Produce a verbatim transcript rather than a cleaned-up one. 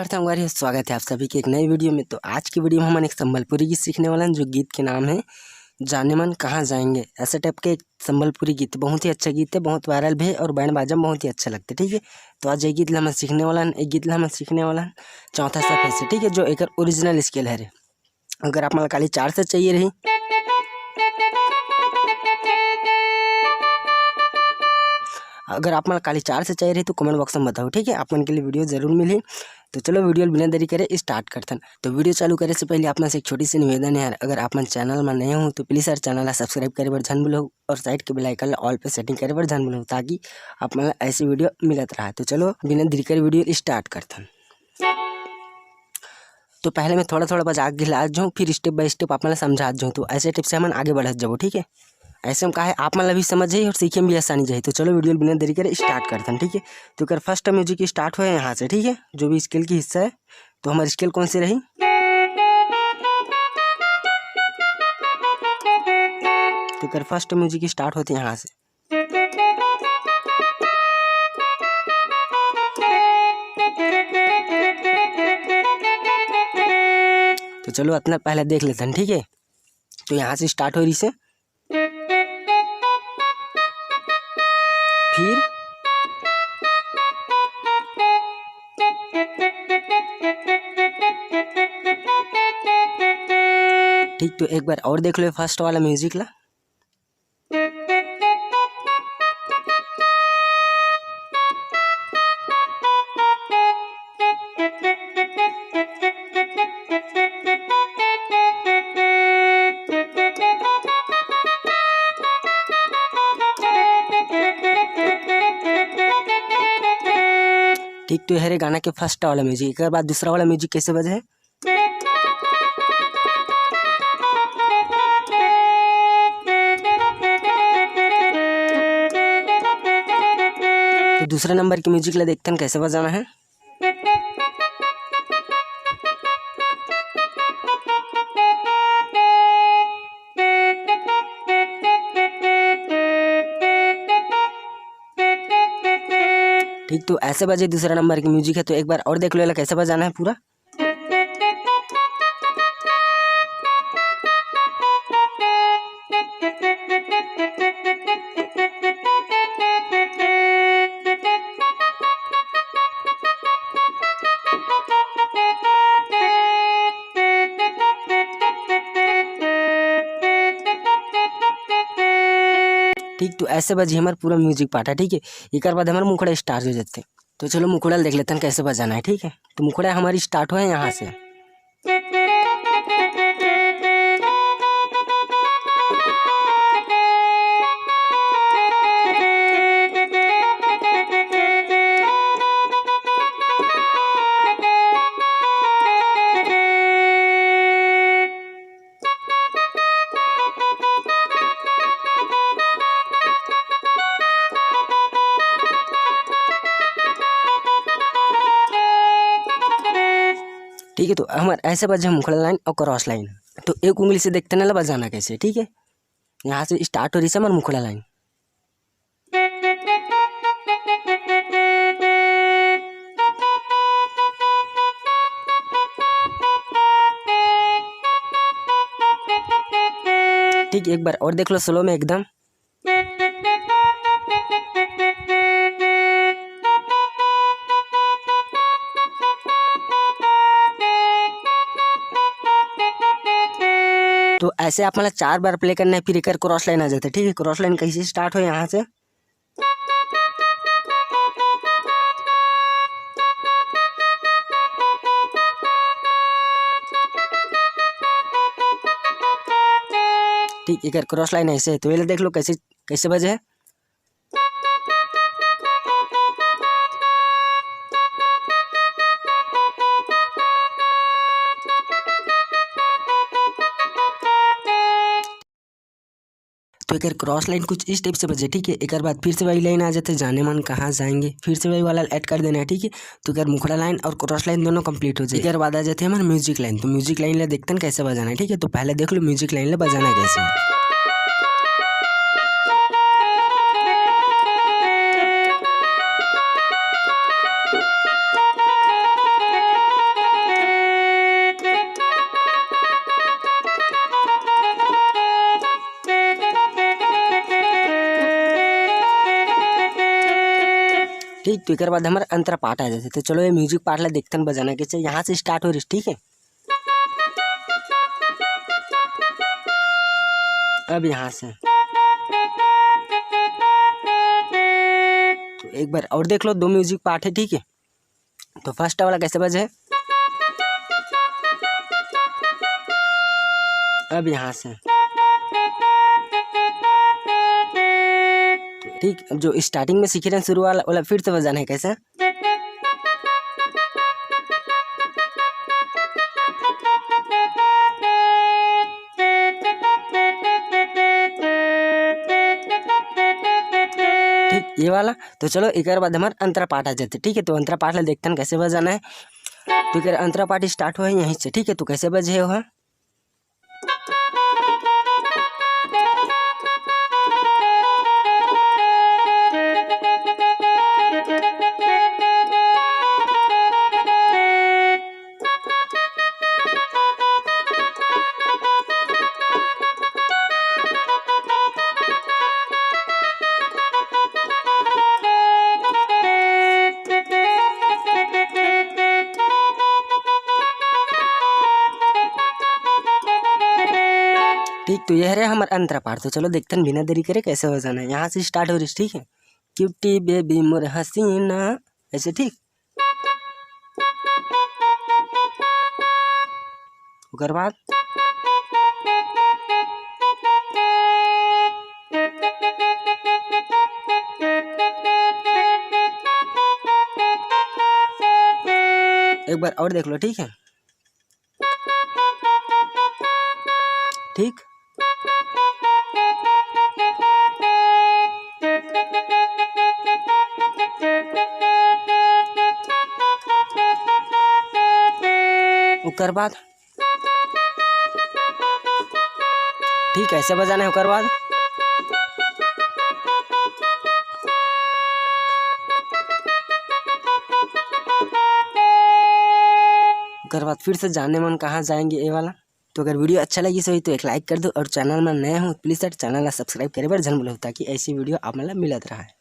संगवारी हो, स्वागत है आप सभी के एक नए वीडियो में। तो आज की वीडियो में हमन एक संबलपुरी गीत सीखने वाला हैं, जो गीत के नाम है जाने मन कहाँ जाएंगे। ऐसे टाइप के एक संबलपुरी गीत, बहुत ही अच्छा गीत है, बहुत वायरल भी है और बैंड बाजा में बहुत ही अच्छा लगता है, ठीक है। तो आज ये गीत ला हमन सीखने वाला हैं, एक गीत ला हमन सीखने वाला हैं चौथा सफे से, ठीक है, जो एकर ओरिजिनल स्केल है रे। अगर आप मन ला काली चार से चाहिए रही, अगर आप मन ला काली चार से चाहिए रही तो कमेंट बॉक्स में बताओ, ठीक है, आप मन के लिए वीडियो जरूर मिली। तो चलो वीडियो बिना देरी करे स्टार्ट करथन। तो वीडियो चालू करे से पहले आप मन से एक छोटी सी निवेदन है यार, अगर आप मन चैनल में नए हो तो प्लीज यार चैनल ला सब्सक्राइब करे बर झन भूलो और साइड के बेल आइकन ला ऑल पे सेटिंग करे बर झन भूलो, ताकि आप मन ला ऐसी वीडियो मिलत रहा। तो चलो बिना देरी करे वीडियो स्टार्ट करथन। तो पहले मैं थोड़ा थोड़ा बजा के ला जाऊँ, फिर स्टेप बाय स्टेप आप मन ला समझात जाऊँ। तो ऐसे टिप्स से हमन आगे बढ़त जाबो, ठीक है। ऐसे में का है, आप मन ला भी समझ जाही और सीखे में भी आसानी जाही। तो चलो वीडियो बिना देरी करे स्टार्ट करथन, ठीक है। तो एकर फर्स्ट म्यूजिक स्टार्ट होए यहाँ से, ठीक है, जो भी स्केल की हिस्सा है। तो हमारी स्केल कौन सी रही? तो एकर फर्स्ट म्यूजिक स्टार्ट होते यहाँ से। तो चलो इतना पहले देख लेथन, ठीक है। तो यहाँ से स्टार्ट हो रही से, फिर ठीक, तो एक बार और देख लो फर्स्ट वाला म्यूजिक ला। ठीक, तो हरे गाना के फर्स्ट वाला म्यूजिक, एक बार दूसरा वाला म्यूजिक कैसे बजे है? तो दूसरे नंबर की म्यूजिक ला देखथन कैसे बजाना है। ठीक, तो ऐसे बजे दूसरा नंबर की म्यूजिक है, तो एक बार और देख लो, एला कैसे बजाना है पूरा। ठीक, तो ऐसे बजी हमार पूरा म्यूजिक पार्ट है, ठीक है। एकर बाद हमार मुखड़ा स्टार्ट हो जाते। तो चलो मुखड़ा देख लेथन कैसे बजाना है, ठीक है। तो मुखड़ा हमारी स्टार्ट हुआ है यहाँ से। ठीक है, तो हमार ऐसे बजे मुखड़ा लाइन और क्रॉस लाइन। तो एक उंगली से देखते ना बजाना कैसे, ठीक है। यहाँ से स्टार्ट हो रही से हमार मुखड़ा लाइन। ठीक, एक बार और देख लो स्लो में एकदम। तो ऐसे आप मतलब चार बार प्ले करना है, फिर एक क्रॉस लाइन आ जाता है, ठीक है। क्रॉस लाइन कैसे स्टार्ट हो यहाँ से, ठीक, एक क्रॉस लाइन ऐसे है। तो ये देख लो कैसे, कैसे बजे है। तो एक क्रॉस लाइन कुछ इस टाइप से बजे, ठीक है। एक बाद फिर से वही लाइन आ जाते, जाने मन कहाँ जाएंगे, फिर से वही वाला ऐड कर देना है, ठीक है। तो एक मुखड़ा लाइन और क्रॉस लाइन दोनों कंप्लीट हो जाए। एक बाद आ जाते हमारे म्यूजिक लाइन। तो म्यूजिक लाइन ले देखते हैं कैसे बजाना है, ठीक है। तो पहले देख लो म्यूजिक लाइन ले बजाना है कैसे। ठीक, तो एकर बाद हमर अंतरा पाठ आ जाथे। तो चलो ये music part ला देखथन बजाना कैसे। यहाँ से start हो रही, ठीक है। अब यहाँ से तो एक बार और देख लो, दो music part है, ठीक है। तो first वाला कैसे बजे? अब यहाँ से ठीक, अब जो starting में सीखे रहे शुरू वाला, वाला फिर से बजाना है। कैसे? ठीक, ये वाला। तो चलो, एकर बाद हमार अंतरा पाठ आ जाथे, ठीक है। तो अंतरा पाठ ला देखथन कैसे बजाना है। तो एकर अंतरा पाठ start हुआ है यहीं से, ठीक है। तो कैसे बजे हो? ठीक, तो ये हरे हमर अंतरा पाठ। तो चलो देखथन बिना देरी करे कैसे बजाना है। यहाँ से start हो रही, ठीक है। Cutie baby मोर हसीना, ऐसे, ठीक। ओकर बाद एक बार और देख लो, ठीक है। ठीक, ओकर बाद ठीक ऐसे बजाना है। ओकर बाद, ओकर बाद फिर से जाने मन कहाँ जाएंगे, ये वाला। तो अगर video अच्छा लगिस होही तो एक like कर दो, और channel में नए हो please यार channel ला subscribe करे बर झन भूलहू, ताकि ऐसी video आप मन ला मिलत रहे।